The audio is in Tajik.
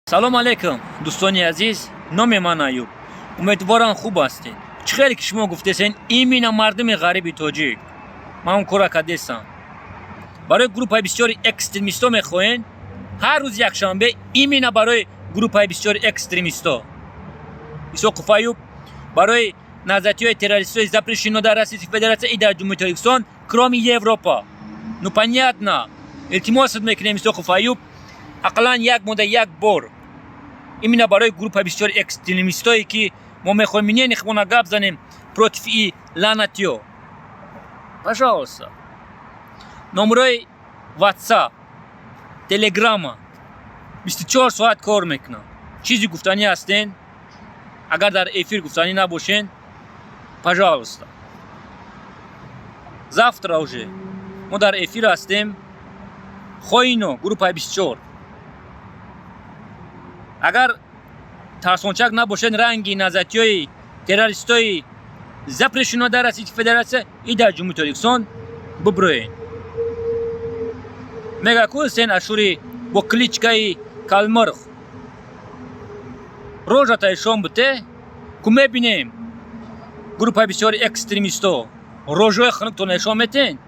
Салом алейкум, дӯстони азиз. Номи ман Аюб. Умедворам, хуб ҳастед. Чӣ хеле ки шумо гуфтесен, именно мардуми ғариби тоҷик, ман он кора кардесам. Барои группаи бисёри экстремисто мехоҳем ҳар рӯзи якшанбе, именно барои группаи бисёри экстремисто. Исоқов Аюб барои наҳзатиҳои террористҳои запрещено дар Российской Федерация и дар Ҷумҳурии Тоҷикистон, кроме Европа. Ну, понятно. Илтимосат мекунем, Исоқов Аюб, ақаллан як моҳда як бор именно барои группаи бисёри экстремистое, ки мо мехоҳем мнение худмона гап занем против и лаънатиё. Пожалуйста, номерои WhatsApp, Телеграма 24 соат кор мекунам. Чизи гуфтанӣ ҳастен, агар дар эфир гуфтанӣ набошен, пожалуйста. Завтра уже мо дар эфир ҳастем. Хоино группаи 24, агар тарсончак набошед, ранги наҳзатиҳои террористои запрещено дар Российской Федерация и дар Ҷумҳурии Тоҷикистон буброен. Мега ку Ҳусен Ашури бо кличкаи Калмирғ рожата ишон буте ку. Мебинем, группаи бисёри экстремисто рожои хунуктон нишон метен.